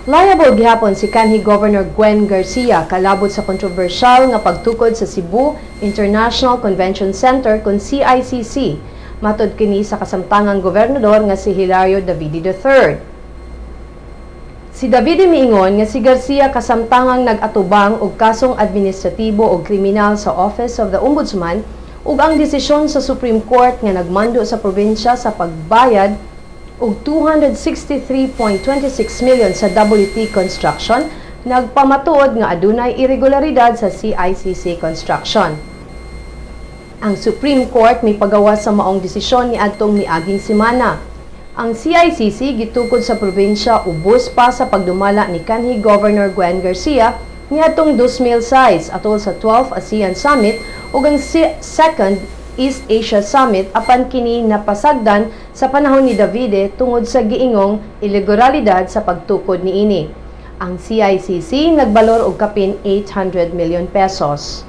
Liable gihapon si kanhi Governor Gwen Garcia kalabot sa kontrobersyal nga pagtukod sa Cebu International Convention Center kon CICC. Matod kini sa kasamtangang gobernador nga si Hilario Davide III. Si Davide miingon nga si Garcia kasamtangang nag-atubang og kasong administratibo o kriminal sa Office of the Ombudsman ug ang desisyon sa Supreme Court nga nagmando sa probinsya sa pagbayad og 263.26 million sa WT Construction nagpamatuod nga adunay irregularidad sa CICC Construction. Ang Supreme Court mipagawas sa maong desisyon niadtong miaging semana. Ang CICC gitukod sa probinsya ubos pa sa pagdumala ni kanhi Governor Gwen Garcia niadtong 2006 atol sa 12th ASEAN Summit ug ang Second East Asia Summit, apan kini napasagdan sa panahon ni Davide tungod sa giingong ilegalidad sa pagtukod niini. Ang CICC nagbalor og kapin 800 million pesos.